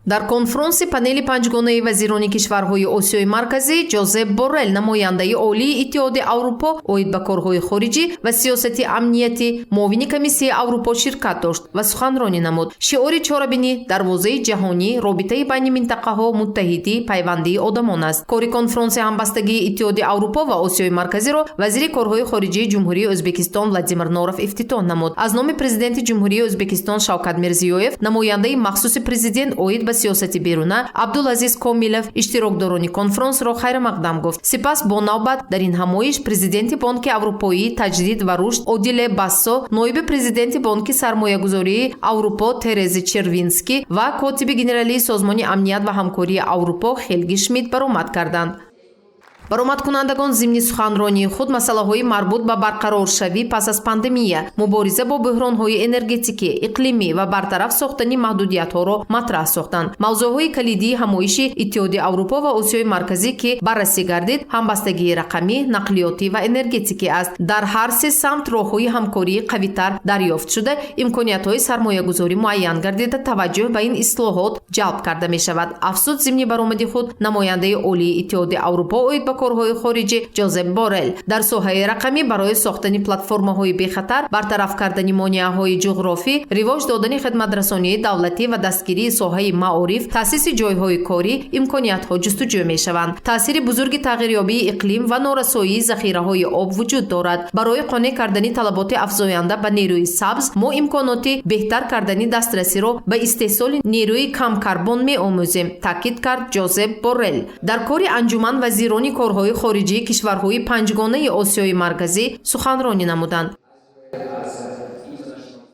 Дар конфронси панели панҷгонаи вазирони кишварҳои Осиёи Марказӣ Ҷозеп Боррел, намояндаи олии Иттиҳоди Аврупо оид ба корҳои хориҷӣ ва сиёсати амниятӣ, муовини Комиссияи Аврупо, ширкат дошт ва суханронӣ намуд. Шиори чорабинӣ «Дарвозаи ҷаҳонӣ, робитаи байни минтақаҳо, муттаҳидӣ, пайвандии одамон» аст. Кори конфронси ҳамбастагии Иттиҳоди Аврупо ва Осиёи Марказиро вазири корҳои хориҷии Ҷумҳурии Ӯзбекистон Владимир Норов ифтитоҳ намуд. Аз номи президенти Ҷумҳурии Ӯзбекистон Шавкат Мирзиёев намояндаи махсуси президент оид ба сиёсати беруна Абдулазиз Комилов иштирокдорони конфронсро хайрмақдам гуфт. Сипас бо навбат дар ин ҳамоиш президенти Бонки Аврупоии таҷдид ва рушд Одиле Бассо, ноиби президенти Бонки сармоягузории Аврупо Терези Червински ва котиби генералии Созмони амният ва ҳамкории Аврупо Хелги Шмидт баромад карданд. Баромадкунандагон зимни суханронии худ масъалаҳои марбут ба барқароршавӣ пас аз пандемия, мубориза бо буҳронҳои энергетикӣ, иқлимӣ ва бартараф сохтани маҳдудиятҳоро матраҳ сохтанд. Мавзӯъҳои калидии ҳамоиши Иттиҳоди Аврупо ва Осиёи Марказӣ, ки баррасӣ гардид, ҳамбастагии рақамӣ, нақлиётӣ ва энергетикӣ аст. Дар ҳар се самт роҳҳои ҳамкории қавитар дарёфт шуда, имкониятҳои сармоягузорӣ муайян гардида, таваҷҷӯҳ ба ин ислоҳот ҷалб карда мешавад, афзуд зимни баромади худ намояндаи олии Иттиҳоди Аврупо оид ба корҳои хориҷӣ Ҷозеп Боррел. Дар соҳаи рақамӣ барои сохтани платформаҳои бехатар, бартараф кардани монеаҳои ҷуғрофӣ, ривоҷ додани хидматрасонии давлатӣ ва дастгирии соҳаи маориф, таъсиси ҷойҳои корӣ имкониятҳо ҷустуҷӯ мешаванд. Таъсири бузурги тағйирёбии иқлим ва норасоии захираҳои об вуҷуд дорад. Барои қонеъ кардани талаботи афзоянда ба нерӯи сабз мо имконоти беҳтар кардани дастрасиро ба истеҳсоли нерӯи камкарбон меомӯзем, таъкид кард Ҷозеп Боррел. Дар кори анҷуман вазирони корҳои хориҷии кишварҳои панҷгонаи Осиёи Марказӣ суханронӣ намуданд.